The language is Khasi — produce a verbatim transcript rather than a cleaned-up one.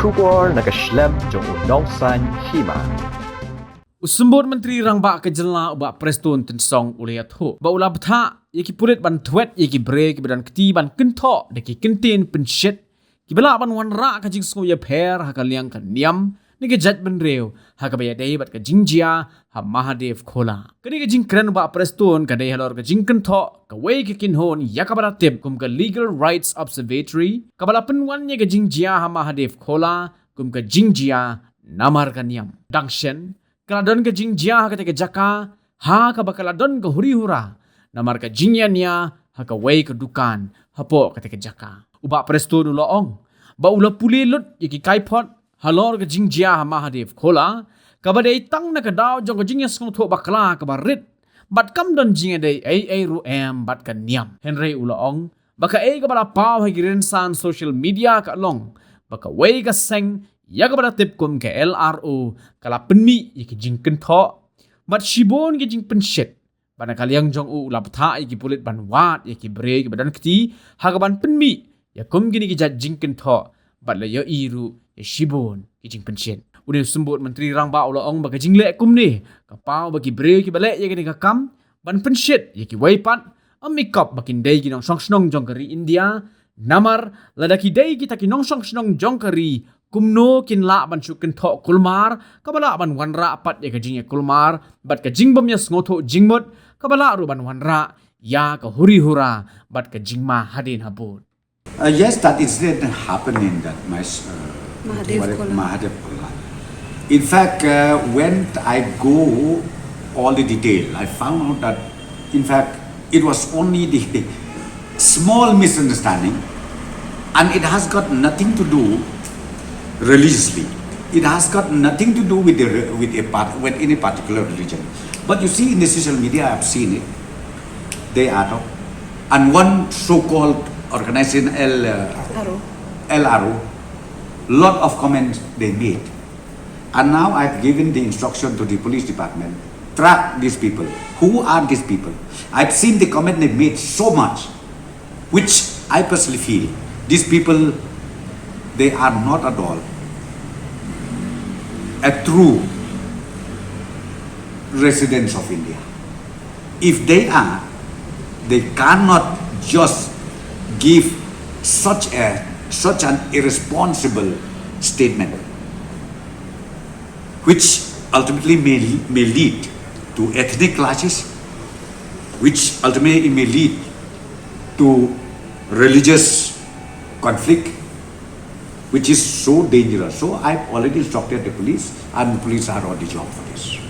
Khubor na ka shlem jong u Nongsaiñ Hima. U Symbud Myntri Rangbah ka jylla u Bah Prestone Tynsong u la ïathuh ba u la bthah ïa ki pulit ban thwet ïa ki briew kiba don kti ban kynthoh da ki kyntien pynshit kiba lah ban wanrah ka jingsngew ïapher ha ka liang ka niam ne ka jaitbynriew ha kaba ïadei bad ka jingjia ha Mahadev Khola. Kane ka jingkren u Bah Prestone ka dei halor ka jingkynthoh kawei ka kynhun ïa kaba la tip kum ka Legal Rights Observatory kaba la pynwan ïa ka jingjia ha Mahadev Khola kum ka jingjia namar ka niam. Dang shen, ka la don ka jingjia ha kata ka jaka ha kaba ka la don ka huri hura namar ka jingïania ha kawei ka dukan hapoh kata ka jaka. U Bah Prestone u la ong ba u la pule lut ïa ki kaiphod halor ka jingjia ha Mahadev Khola kaba dei tang na ka daw jong ka jingïasngewthuh bakla kaba rit bad kam don jingïadei ei ei ruh em bad ka niam. Hynrei u la ong ba kaei kaba la paw ha ki rynsan social media ka long ba kawei ka seng ïa kaba la tip kum ka L R O ka la pynmih ïa ki jingkynthoh bad shibun ki jingpynshit. Bad na ka liang jong u u la bthah ïa ki pulit ban wad ïa ki briew kiba don kti ha kaban pynmih ïa kum kine ki jait jingkynthoh bad la ïohi ruh ïa shibun ki jingpynshit. Une u Symbud Myntri Rangbah u la ong ba ka jingleh kumne ka paw ba ki briew kiba leh ïa kane ka kam ban pynshit ïa kiwei pat, ym i kop ba kin dei ki nongshong shnong jong ka ri India, namar lada ki dei kita ki nongshong shnong jong ka ri, kumno kin lah ban shu kynthoh kulmar kaba lah ban wanrah pat ïa ka jingïakulmar bad ka jingbym ïasngewthuh jingmut kaba lah ruh ban wanrah ïa ka huri hura bad ka jingma hadien habud. Uh, yes, that incident happened in that my uh, Mahadev what it- Khola. Mahadev Khola. In fact, uh, when I go all the detail, I found out that, in fact, it was only the small misunderstanding, and it has got nothing to do religiously. It has got nothing to do with the re- with a part with any particular religion. But you see, in the social media, I've seen it. They are talk- and one so-called organization L uh, Aro. L R O, lot of comments they made. And now I've given the instruction to the police department, track these people. Who are these people? I've seen the comment they made so much, which I personally feel these people, they are not at all a true residents of India. If they are, they cannot just give such a such an irresponsible statement, which ultimately may, may lead to ethnic clashes, which ultimately may lead to religious conflict, which is so dangerous. So I've already instructed the police, and the police are on the job for this.